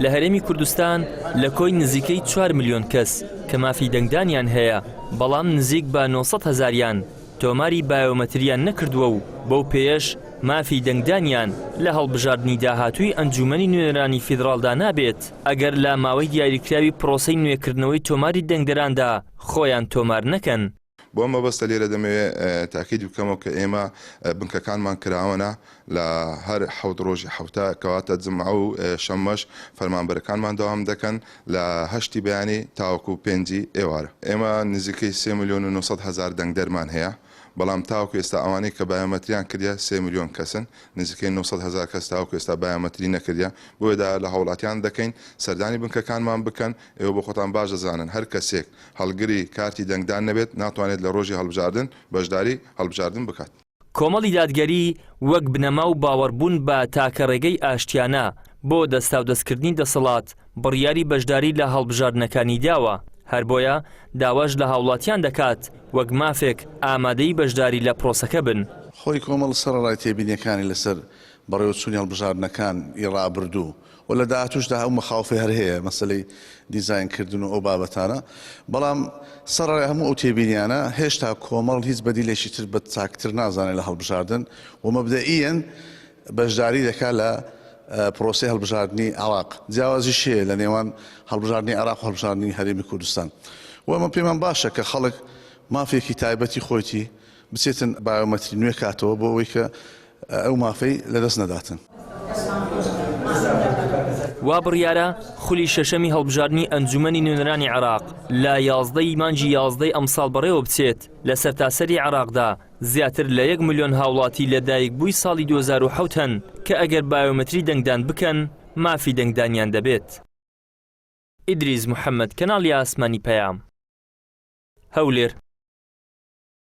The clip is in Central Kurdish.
لە هەرێمی کوردستان لە کۆی نزیکەی چوار ملیۆن کەس کە مافی دەنگدانیان هەیە، بەڵام نزیک بە 900 هەزاریان تۆماری بایۆمەتریان نەکردووە و بەو پێیەش مافی دەنگدانیان لە هەڵبژاردنی داهاتووی ئەنجوومەنی نوێنەرانی فیدراڵدا نابێت ئەگەر لە ماوەی دیاریکراوی پرۆسەی نوێکردنەوەی تۆماری دەنگدەراندا خۆیان تۆمار نەکەن. بۆ ئەم مەبەستە لێرە دەمەوێ تاکید بکەمەوە کە ئێمە بنکەکانمان کراوەنە لە هەر حەوت ڕۆژی حەوتە کەواتە جمعە و شەممەش فەرمانبەرەکانمان دەوام دەکەن لە هەشتی بەیانی تاوەکو پێنجی ئێوارە. ئێمە نزیکەی سێ ملیۆن و 900 هەزار دەنگدەرمان هەیە، بەڵام تاوەکو ئێستا ئەوانەی کە بایۆمەتریان کردیە سێ ملیۆن کەسن، نزیکەی 900 هەزار کەس تاوەکو ئێستا بایۆمەتری نەکردیە، بۆیە داوا لە هاوڵاتیان دەکەین سەردانی بنکەکانمان بکەن، ئێوە بۆ خۆتان باش دەزانن هەر کەسێک هەڵگری کارتی دەنگدان نەبێت ناتوانێت لە ڕۆژی هەڵبژاردن بەشداری هەڵبژاردن بکات. کۆمەڵی دادگەری وەک بنەما و باوەڕبوون بە تاکە ڕێگەی ئاشتیانە بۆ دەستاودەستکردنی دەسەڵات بڕیاری بەشداری لە هەڵبژاردنەکانی داوە، هەر بۆیە داواش لە هاوڵاتیان دەکات وەک مافێک ئامادەی بەشداری لە پرۆسەکە بن. خۆی کۆمەڵ سەرەڕای تێبینیەکانی لەسەر بەڕێوەچوونی هەڵبژاردنەکان ی ڕابردوو و لە داهاتووشدا ئەو مەخاوفەی هەر هەیە مەسەلەی دیزاین کردن و ئەو بابەتانە بەڵام سەرەڕای هەموو ئەو تێبینیانە هێشتا کۆمەڵ هیچ بەدیلێکی تر بە چاکتر نازانێت لە هەڵبژاردن و مەبدەئیەن بەشداری دەکات لە پرۆسەی هەڵبژاردنی عێراق جیاوازیش هەیە لە نێوان هەڵبژاردنی عێراق و هەڵبژاردنی هەرێمی کوردستان و ئەمە پێمان باشە کە خەڵک مافێکی تایبەتی خۆیتی بچێتن بایۆمەتری نوێ کاتەوە بۆ ئەوەی کە ئەو مافەی لەدەست نەداتن. وا بڕیارە خولی شەشەمی هەڵبژاردنی ئەنجومەنی نوێنەرانی عێراق لە 11 ی مانگی 11 ی ئەمساڵ بەڕێوەبچێت، لە سەرتاسەری عێراقدا زیاتر لە یەک ملیۆن هاوڵاتی لەدایکبووی ساڵی 2007 هەن کە ئەگەر بایۆمەتری دەنگدان بکەن مافی دەنگدانیان دەبێت. ئیدریس محەمەد، کەناڵی ئاسمانی پەیام، هەولێر.